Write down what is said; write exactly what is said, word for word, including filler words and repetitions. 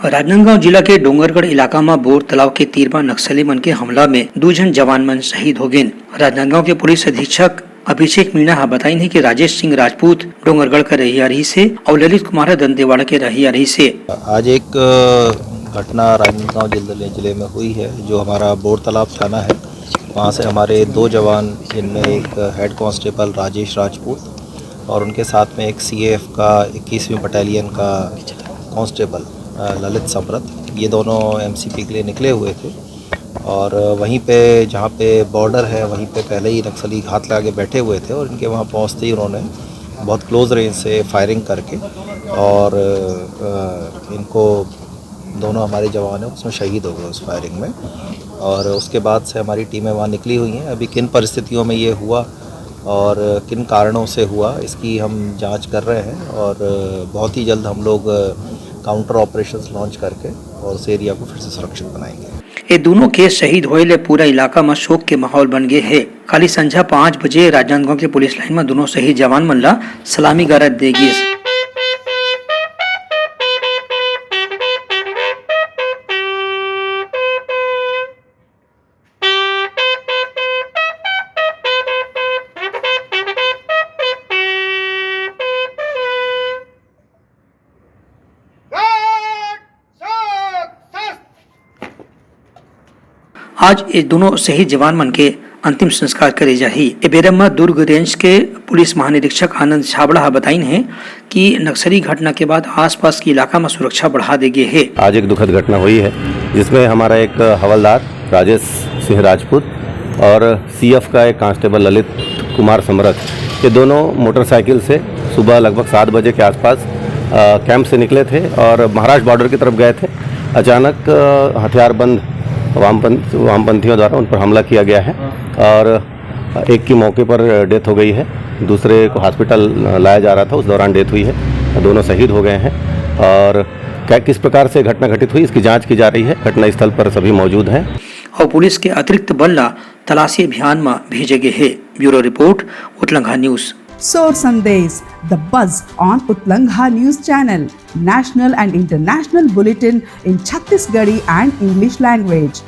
राजनांदगांव जिला के डोंगरगढ़ इलाका म बोर तालाब के तीर म नक्सली मन के हमला में दू झन जवान मन शहीद हो गेन। राजनांदगांव के पुलिस अधीक्षक अभिषेक मीणा ह बताइन हे कि राजेश सिंह राजपूत डोंगरगढ़ का रहिया रहिस हे अउ ललित कुमार ह दंतेवाड़ा के रहिया रहिस हे। आज एक, अ, घटना राजनांदगांव जिले, जिले में हुई है, जो हमारा बोर तालाब थाना है। वहाँ से हमारे दो जवान, जिनमें एक हेड कांस्टेबल राजेश राजपूत और उनके साथ में एक सीएएफ का इक्कीसवीं बटालियन का कांस्टेबल, अ, ललित समरथ, ये दोनों एमसीपी के लिए निकले हुए थे। और वहीं पे, जहाँ पे बॉर्डर है, वहीं पे पहले ही नक्सली घात लगा के बैठे हुए थे और इनके वहाँ पहुँचते ही उन्होंने बहुत क्लोज रेंज से फायरिंग करके और, अ, इनको, दोनों हमारे जवान हैं, उसमें शहीद हो गए उस फायरिंग में। और उसके बाद से हमारी टीमें वहाँ निकली हुई हैं। अभी किन परिस्थितियों में ये हुआ और किन कारणों से हुआ, इसकी हम जांच कर रहे हैं और बहुत ही जल्द हम लोग काउंटर ऑपरेशंस लॉन्च करके और उस एरिया को फिर से सुरक्षित बनाएंगे। ये दोनों के शहीद होए ले पूरा इलाका में शोक के माहौल बन गए है। काली संझा पाँच बजे राजनांदगांव के पुलिस लाइन में दोनों शहीद जवान मन ला सलामी गारद दे गिस। आज ये दोनों शहीद जवान मन के अंतिम संस्कार करे जाही। ए बेरा म दुर्ग रेंज के पुलिस महानिरीक्षक आनंद छाबड़ा ह बताइन हे कि नक्सली घटना के बाद आसपास के इलाका म सुरक्षा बढ़ा दे गे हे। आज एक दुखद घटना हुई है, जिसमें हमारा एक हवलदार राजेश सिंह राजपूत और सीएफ का एक कांस्टेबल ललित कुमार समरथ, ये दोनों मोटरसाइकिल से सुबह लगभग सात बजे के आसपास, अ, कैंप से निकले थे और महाराष्ट्र बॉर्डर की तरफ गए थे। अचानक, अ, हथियारबंद वामपंथ-, वामपंथियों द्वारा उन पर हमला किया गया है और एक की मौके पर डेथ हो गई है, दूसरे को हॉस्पिटल लाया जा रहा था, उस दौरान डेथ हुई है। दोनों शहीद हो गए हैं और क्या, किस प्रकार से घटना घटित हुई, इसकी जांच की जा रही है। घटनास्थल पर सभी मौजूद हैं। अउ पुलिस के अतिरिक्त बल ला तलाशी अभियान म भेजे गे हे। Bureau report, Utlangha news. Sor Sandesh, the buzz on Utlangha News Channel, national and international bulletin in Chhattisgarhi and English language.